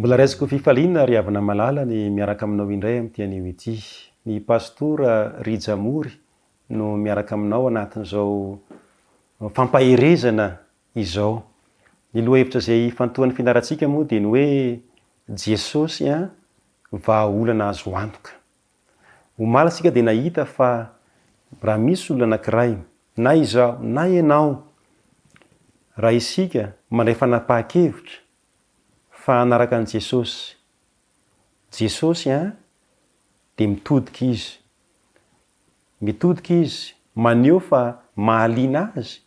Mbola raisiko fifaliana ry havana malala ny miaraka aminao indray amin'ity anio ity. Ny Pastora Rija Mory no miaraka aminao anatin'izao fampaherezana izao. Ny lohahevitra izay ifantohan'ny fianarantsika moa dia ny hoe Jesosy vahaolana azo antoka. Omaly isika dia nahita fa raha misy olona anankiray, na izaho na ianao, raha isika mandray fanapahan-kevitra fa hanaraka an'i Jesosy, Jesosy an, dia mitodika Izy. Mitodika Izy, maneho fa mahaliana Azy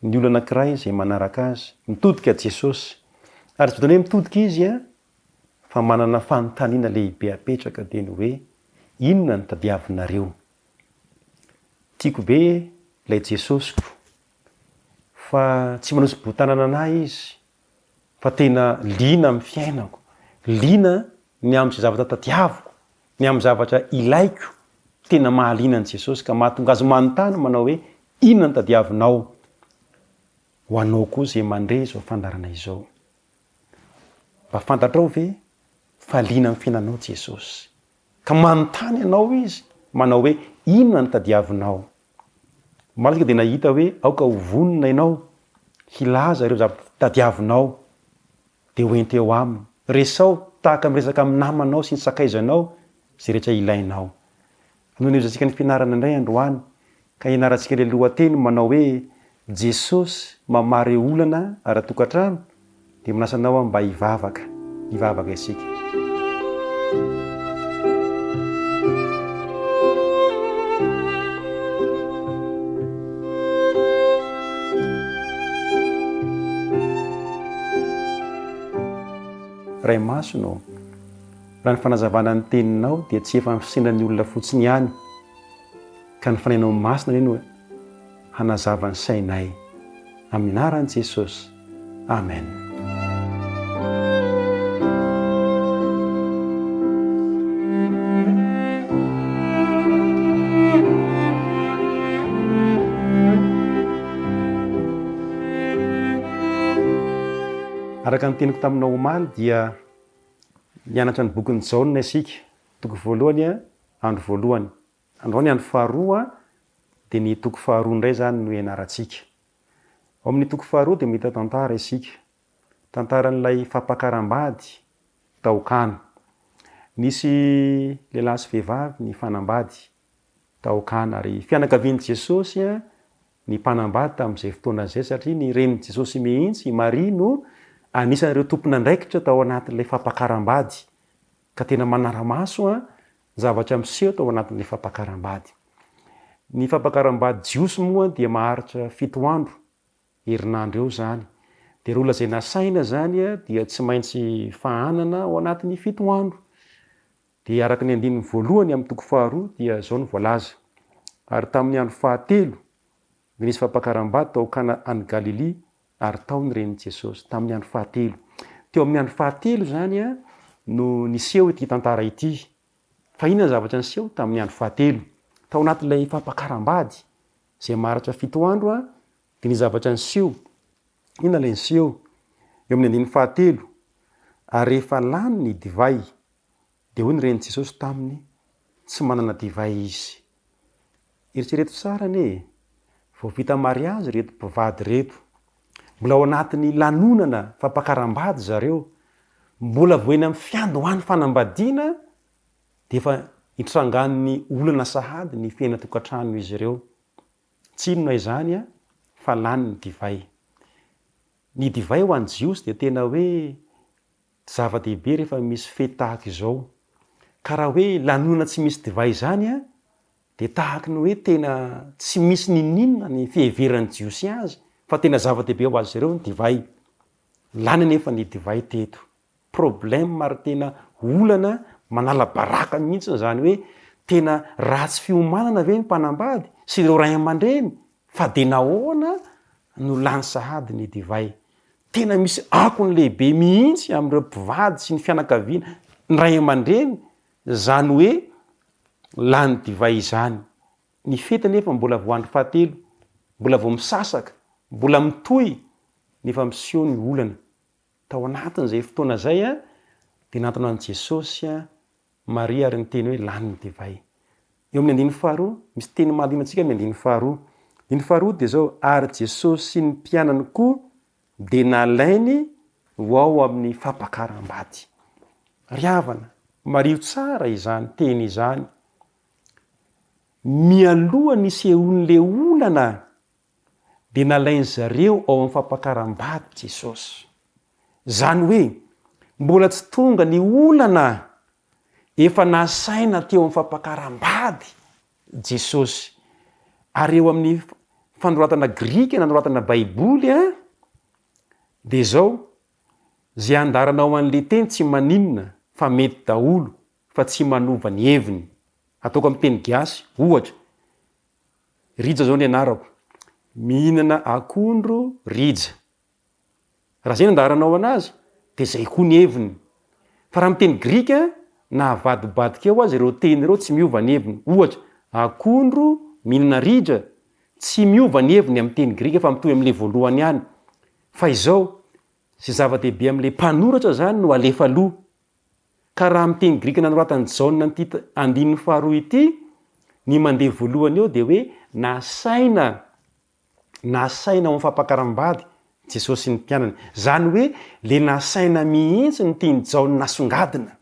ny olona anankiray izay manaraka Azy. Mitodika Jesosy. Ary tsy vitan'ny hoe mitodika Izy an, fa manana fanontaniana lehibe apetraka dia ny hoe, inona no tadiavinareo? Tiako be ilay Jesosiko fa tsy manosi-botanana an'ahy Izy fa tena liana amin'ny fiainako, liana ny amin'izay zavatra tadiaviko, ny amin'ny zavatra ilaiko, tena mahaliana an'i Jesosy ka mahatonga Azy manontany manao hoe, inona no tadiavinao? Ho anao koa izay mandre izao fandaharana izao. Mba fantatrao ve fa liana amin'ny fiainanao Jesosy? Ka manontany anao Izy, manao hoe, Inona no tadiavinao? Omaly isika dia nahita hoe aoka ho vonona ianao hilaza ireo zavatra tadiavinao, dia ho ento eo Aminy. Resaho tahaka miresaka amin'ny namanao sy ny sakaizanao izay rehetra ilainao. Nohenoizantsika ny fianarana indray androany ka hianarantsika ilay lohateny manao hoe Jesosy mamaha ireo olana ara-tokantrano dia manasa anao aho mba hivavaka. Hivavaka isika. Ray Masina ô, Raha ny fanazavana ny teninao dia tsy efa ny fisainan'ny olona fotsiny ihany ka ny Fanahinao Masina anie no hanazava ny sainay. Amin'ny anaran'i Jesosy. Amen. Araka ny teniko taminao omaly dia Nianatra ny bokin'i Jaona isika, toko voalohany, andro voalohany. Androany andro faharoa, dia ny toko faharoa indray izany no ianarantsika. Ao amin'ny toko faharoa dia mahita tantara isika. Tantaran'ilay fampakaram-bady tao Kana. Nisy lehilahy sy vehivavy nifanambady tao Kana ary fianakavian'i Jesosy ny mpanambady tamin'izay fotoana izay satria ny renin'i Jesosy mihitsy, i Maria, no anisan'ireo tompon'andraikitra tao anatin'ilay fampakaram-bady, ka tena manara-maso ny zavatra miseho tao anatin'ilay fampakaram-bady. Ny fampakaram-bady jiosy moa dia maharitra fito andro, herinandro eo izany. Dia ireo olona izay nasaina izany dia tsy maintsy fahanana ao anatin'ny fito andro. Dia araka ny andininy voalohany amin'ny toko faharoa dia izao no voalaza, Ary tamin'ny andro fahatelo dia nisy fampakaram-bady tao Kana any Galilia, ary tao ny renin'i Jesosy. Tamin'ny andro fahatelo. Teo amin'ny andro fahatelo izany no niseho ity tantara ity. Fa inona ny zavatra niseho tamin'ny andro fahatelo? Tao anatin'ilay fampakaram-bady izay maharitra fito andro dia nisy zavatra niseho. Inona ilay niseho? Eo amin'ny andininy fahatelo, Ary rehefa lany ny divay, Dia hoy ny renin'i Jesosy taminy, Tsy manana divay izy. Eritrereto tsara anie e! Vao vita mariazy ireto mpivady ireto. Mbola ao anatin'ny lanonana fampakaram-bady zareo. Mbola vao eny amin'ny fiandohan'ny fanambadiana dia efa itrangan'ny olana sahady ny fiainan-tokantranon'izy ireo. Tsy inona izany fa lany ny divay. Ny divay ho an'ny Jiosy dia tena hoe Zava-dehibe rehefa misy fety tahaka izao. Ka raha hoe lanonana tsy misy divay izany dia tahaky ny hoe tena tsy misy n'inon'inona ny fiheveran'ny Jiosy azy fa tena zava-dehibe ho azy ireo ny divay. Lany anefa ny divay teto. Problème ary tena olana manala baraka mihitsy izany hoe tena ratsy fiomanana ve ny mpanambady sy ireo ray aman-dreny fa dia nahoana no lany sahady ny divay? Tena misy akony lehibe mihitsy amin'ireo mpivady sy ny fianakaviana, ny ray aman-dreny, izany hoe lany divay izany. Ny fety anefa mbola vao andro fahatelo, mbola vao misasaka, mbola mitohy nefa miseho ny olana. Tao anatin'izay fotoana izay. Dia nantona an'i Jesosy Maria ary niteny hoe, Lany ny divay. Eo amin'ny andininy faharoa, misy teny mahaliana antsika amin'ny andininy faharoa. Andininy faharoa dia izao, Ary Jesosy sy ny mpianany koa dia nalainy ho ao amin'ny fampakaram-bady. Ry havana, mariho tsara izany teny izany. Mialoha ny hisehoan'ilay olana dia nalain-dry zareo ao amin'ny fampakaram-bady Jesosy. Izany hoe, mbola tsy tonga ny olana efa nasaina teo amin'ny fampakaram-bady Jesosy. Ary eo amin'ny fanoratana grika nanoratana Baiboly dia izao, izay andaranao an'ilay teny tsy maninona fa mety daholo fa tsy manova ny heviny. Ataoko amin'ny teny gasy, ohatra, Rija zao ny anarako. Mihinana akondro Rija. Raha zay no andaharanao anazy dia zay koa ny heviny. Fa raha miteny grika na avadibadika eo aza ireo teny ireo tsy miova ny heviny. Ohatra, akondro mihinana rija, tsy miova ny heviny amin'ny teny grika fa mitohy amin'ilay voalohany ihany. Fa izao, izay zava-dehibe amin'ilay mpanoratra izany no alefa aloha. Ka raha amin'ny teny grika nanoratan'i Jaona an'ity andininy faharoa ity, ny mandeha voalohany eo dia hoe nasaina, nasaina ao amin'ny fampakaram-bady Jesosy sy ny mpianany. Izany hoe le nasaina mihitsy no tian'i Jaona nasongadina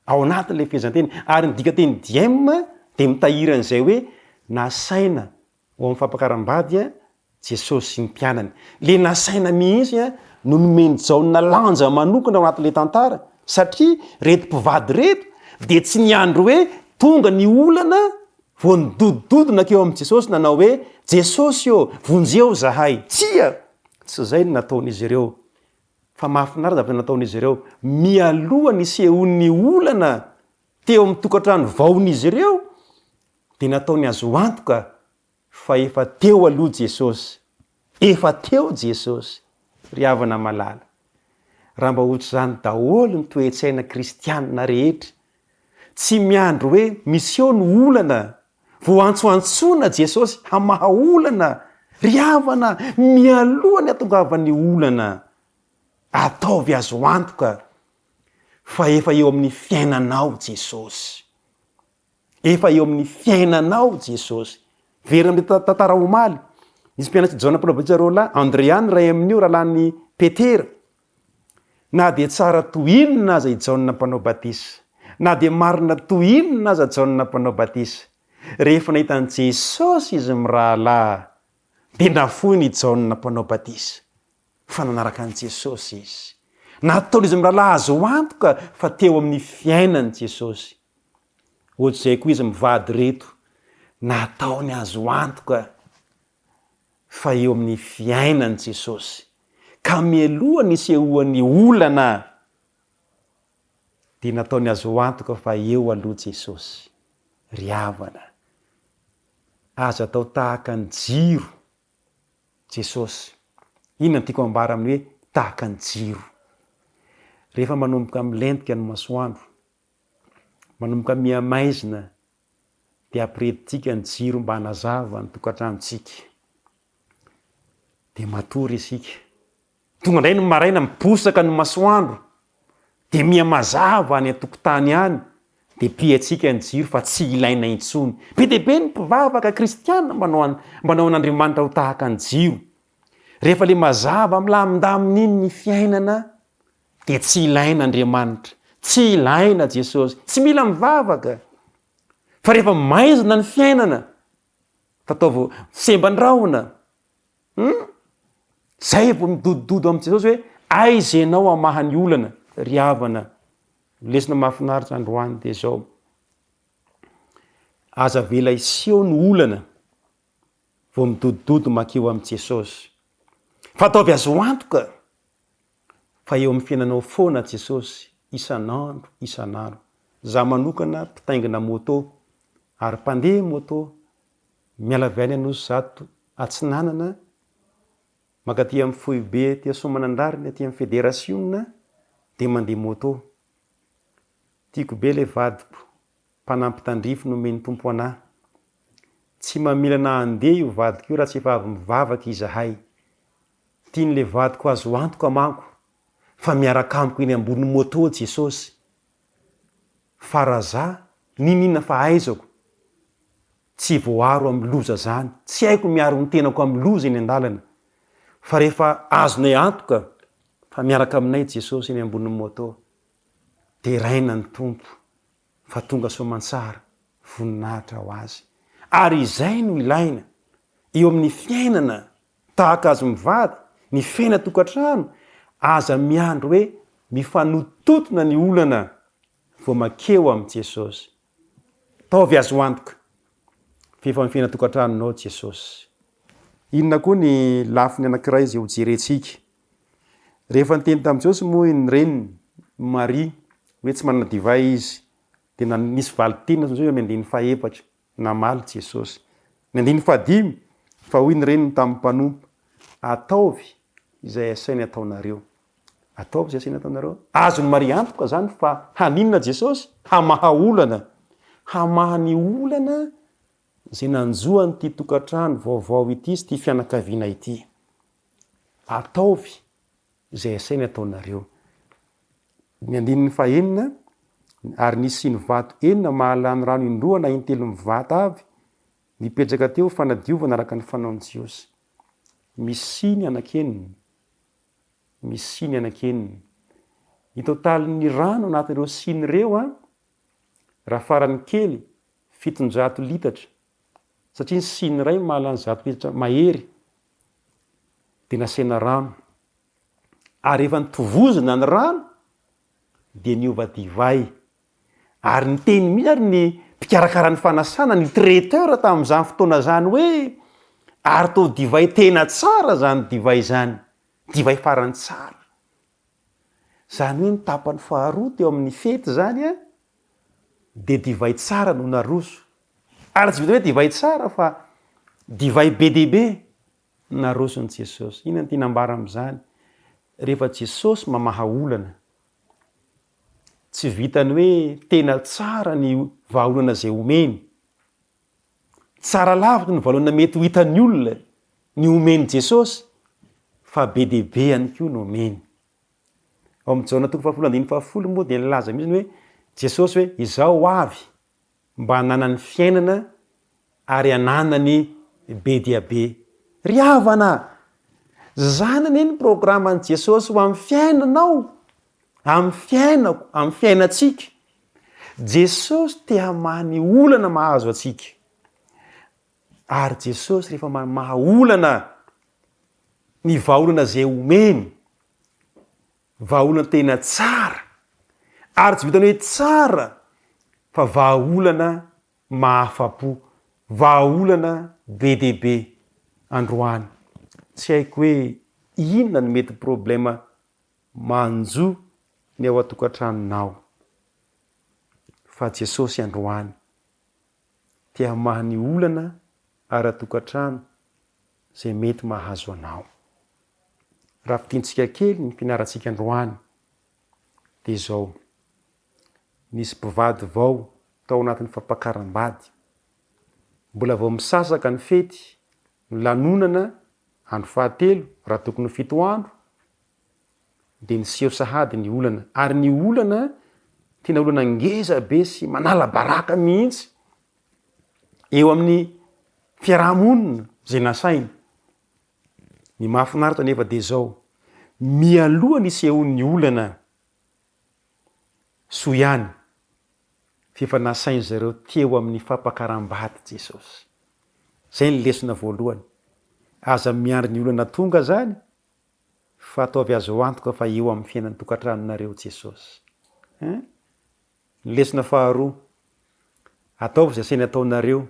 ao anatin'ilay fehezanteny. Ary ny dikanteny diem dia mitahiry an'izay hoe nasaina Ho amin'ny fampakaram-bady Jesosy sy ny mpianany. Ilay nasaina mihitsy no nomen'i Jaona lanja manokana ao anatin'ilay tantara, satria ireto mpivady ireto dia tsy niandry hoe tonga ny olana vao nidodododo nankeo amin'i Jesosy nanao hoe, Jesosy ô, vonjeo izahay. Tsia! Tsy izay no nataon'izy ireo. Fa mahafinaritra zavatra nataon'izy ireo. Mialoha ny hisehoan'ny olana teo amin'ny tokantrano vaon'izy ireo, Dia nataony azo antoka fa efa teo aloha Jesosy. Efa teo Jesosy, ry havana malala. Raha mba ohatr'izany daholo ny toe-tsaina kristianina rehetra, tsy miandry hoe miseho ny olana vao antsoantsoina Jesosy hamaha olana, ry havana, mialoha ny hatongavan'ny olana, ataovy azo antoka fa efa eo amin'ny fiainanao Jesosy. Efa eo amin'ny fiainanao Jesosy. Very amin'ny tantara omaly. Nisy mpianatr'i Jaona Mpanao Batisa roalahy, Andrea ny iray amin'io, rahalahin'i Petera. Na dia tsara toy inona aza i Jaona Mpanao Batisa, na dia marina toy inona aza Jaona Mpanao Batisa, rehefa nahita an'i Jesosy izy mirahalahy, dia nafoiny i Jaona Mpanao Batisa, fa nanaraka an'i Jesosy izy. Nataon'izy mirahalahy azo antoka fa teo amin'ny fiainany Jesosy. Ohatr'izay koa izy mivady ireto, nataony azo antoka fa eo amin'ny fiainany Jesosy. Ka mialoha ny hisehoan'ny olana dia nataony azo antoka fa eo aloha Jesosy. Ry havana, aza atao tahaka ny jiro Jesosy. Inona no tiako ambara amin'ny hoe tahaka ny jiro? Rehefa manomboka milentika ny masoandro, manomboka miha-maizina dia ampirehetintsika ny jiro mba hanazava ny tokantranontsika. Dia matory isika. Tonga indray ny maraina, miposaka ny masoandro, dia miha-mazava any an-tokotany any, dia pihantsika ny jiro fa tsy ilaina intsony. Be dia be ny mpivavaka kristiana manao manao an'Andriamanitra ho tahaka ny jiro. Rehefa ilay mazava milamindamina iny ny fiainana, dia tsy ilaina Andriamanitra, tsy ilaina Jesosy, tsy mila mivavaka. Fa rehefa maizina ny fiainana, tataovy semban-drahona, hum? Zay vao midodododo amin'i Jesosy hoe aiza ianao hamaha ny olana, ry havana. Lesona mahafinaritra androany dia izao, aza avela hiseho ny olana vao midodododo mankeo amin'i Jesosy. Fa ataovy azo antoka fa eo amin'ny fiainanao foana Jesosy isan'andro isan'andro. Za manokana mpitaingina moto ary mpandeha moto miala avy any Anosizato atsinanana mankaty amin'ny foibe aty Soamanandrariny aty amin'ny federasiona dia mandeha moto. Tiako be ilay vadiko, mpanampy tandrify nomen'ny Tompo anah. Tsy mamilana handeha io vadiko io raha tsy efa avy mivavaka izahay. Tian'ilay vadiko azo antoka manko fa miaraka amiko eny ambony moto Jesosy. Fa raha za, n'inon'inona fahaizako, tsy voaaro amin'ny loza zany, tsy haiko miaro ny tenako amin'ny loza eny an-dalana, fa rehefa azonay antoka fa miaraka aminay Jesosy eny ambonin'ny moto, deraina ny Tompo fa tonga soamantsara, voninahitra ho Azy. Ary izay no ilaina eo amin'ny fiainana tahaka azy mivady, ny fiainan-tokantrano, aza miandry hoe mifanototona ny olana vao makeo amin'i Jesosy. Ataovy azo antoka fa efa mifehy ny tokantranonao Jesosy. Inona koa ny lafiny anankiray izay hojerentsika? Rehefa niteny tamin'i Jesosy moa ny reniny, Maria, hoe tsy manana divay izy, dia nisy valin-teny nataon'i Jesosy eo amin'ny andininy fahefatra. Namaly Jesosy. Ny andininy fahadimy, Fa hoy ny reniny tamin'ny mpanompo, Ataovy izay asainy ataonareo. Ataovy izay asainy ataonareo. Azon'i Maria antoka izany fa haninona Jesosy? Hamaha olana. Hamaha ny olana izay nanjo an'ity tokantrano vaovao ity sy ity fianakaviana ity. Ataovy izay asainy ataonareo. Ny andininy fahenina, Ary nisy siny vato enina mahalany rano indroa na intelo mivata avy nipetraka teo fanadiovana araka ny fanaon'ny Jiosy. Misy siny anankienina. Misy siny anankienina. Ny totalin'ny rano anatin'ireo siny ireo, raha farany kely, 700 litatra. Satria ny siny iray mahalany 100 litatra mahery, dia nasaina rano. Ary rehefa notovozina ny rano dia niova divay. Ary niteny mihitsy ary ny mpikarakara ny fanasana, ny traiteur tamin'izany fotoana izany hoe ary toa divay tena tsara izany divay izany, divay farany tsara. Izany hoe ny tapany faharoa teo amin'ny fety izany an, dia divay tsara no naroso. Ary tsy vitan'ny hoe divay tsara fa divay be dia be. Naroson'i Jesosy. Inona no tiana ambara amin'izany? Rehefa Jesosy mamaha olana, tsy vitan'ny hoe tena tsara ny vahaolana izay omeny. Tsara lavitra ny vahaolana mety ho hitan'ny olona ny omen'i Jesosy, fa be dia be ihany koa no omeny. Ao amin'ny Jaona toko fahafolo andininy fahafolo moa dia nilaza mihitsy hoe Jesosy hoe izaho ho avy mba hananany fiainana ary hananany be dia be. Ry havana, zany anie ny programan'i Jesosy ho amin'ny fiainanao, amin'ny fiainako, amin'ny fiainantsika. Jesosy te hamaha ny olana mahazo antsika. Ary Jesosy rehefa mamaha olana, ny vahaolana izay omeny, Vahaolana tena tsara, ary tsy vitan'ny hoe tsara fa vahaolana mahafa-po, vahaolana be dia be androany. Tsy haiko hoe inona no mety problème manjo ny ao an-tokantranonao fa Jesosy androany te hamaha ny olana ara-tokantrano izay mety mahazo anao. Raha fintintsika kely ny fianarantsika androany dia izao, nisy mpivady vao tao anatin'ny fampakaram-bady, mbola vao misasaka ny fety, ny lanonana, andro fahatelo, raha tokony ho fito andro, dia niseho sahady ny olana, ary ny olana tena olana ngeza be sy manala baraka mihitsy eo amin'ny fiaraha-monina izay nasainy. Ny mahafinaritra anefa dia izao, mialoha ny hisehoan'ny olana, soa ihany fa efa nasain-dry zareo teo amin'ny fampakaram-bady Jesosy. Izay ny lesona voalohany. Aza miandry ny olana tonga izany fa ataovy azo antoka fa eo amin'ny fiainan'ny tokantranonareo Jesosy. Hein? Ny lesona faharoa, ataovy izay asainy ataonareo,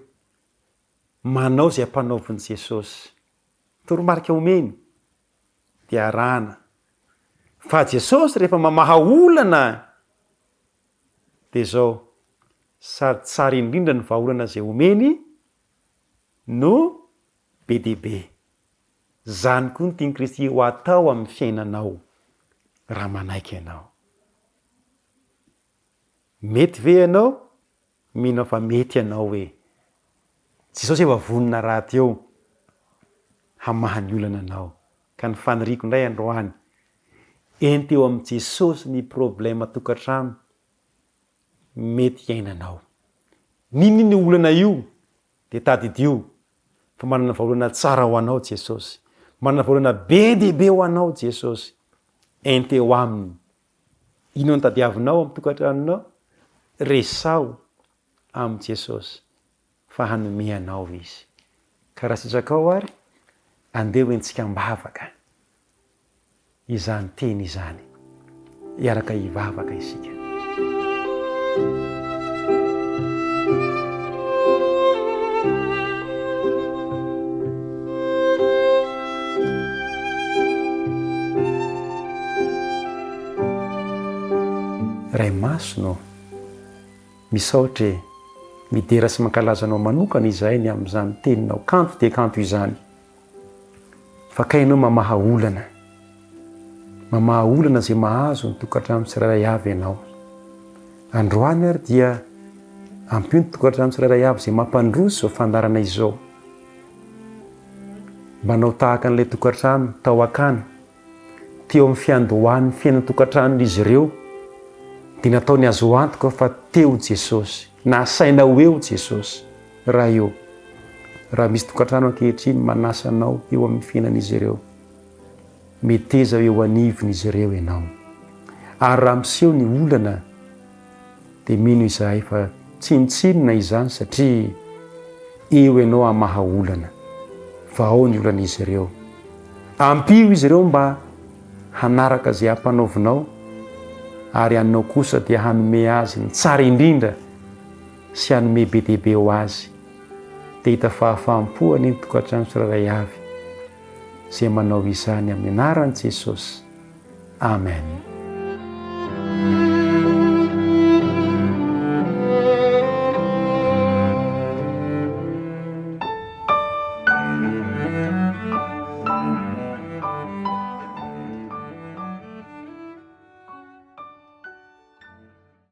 manao izay ampanaovin'i Jesosy. Toromarika omeny dia arahana. Fa Jesosy rehefa mamaha olana dia izao, sady tsara indrindra ny vahaolana izay omeny no be dia be. Izany koa no tian'i Kristy ho atao amin'ny fiainanao raha manaiky ianao. Mety ve ianao? Mino aho fa mety ianao e! Jesosy efa vonona rahateo hamaha ny olana anao. Ka ny faniriako indray androany, ento eo amin'i Jesosy ny problème tokantrano. mety iainanao. N'inon'inona io olana io dia tadidio fa manana vahaolana tsara ho anao Jesosy. Manana vahaolana be dia be ho anao Jesosy. Ento eo Aminy. Inona no tadiavinao amin'ny tokantranonao? Resaho amin'i Jesosy fa hanome anao Izy. Ka raha sitrakao ary, andeha ho entintsika am-bavaka izany teny izany. Hiaraka hivavaka isika. Ray Masina ô, misaotra e, midera sy mankalaza Anao manokana izahay ny amin'izany Teninao kanto dia kanto izany. Fa kay Ianao mamaha olana. Mamaha olana izay mahazo ny tokantrano tsirairay avy Ianao. Androany ary dia ampio ny tokantrano tsirairay avy izay mampandroso izao fandaharana izao. Mba hanao tahaka an'ilay tokantrano tao Akana. Teo amin'ny fiandohan'ny fiainan-tokantranon'izy ireo dia nataony azo antoka fa teo Jesosy. Nasaina ho eo Jesosy. Ray ô, raha misy tokantrano ankehitriny manasa Anao eo amin'ny fiainan'izy ireo, meteza eo anivon'izy ireo Ianao. Ary raha miseho ny olana, dia mino izahay fa tsinontsinona izany satria eo ianao hamaha olana, vahao ny olan'izy ireo. Ampio izy ireo mba hanaraka izay ampanaovinao ary anao kosa dia hanome azy ny tsara indrindra sy hanome be dia be ho azy. Dia hita fahafaham-po anie ny tokantrano tsirairay avy izay manao izany amin'ny anaran'i Jesosy. Amen.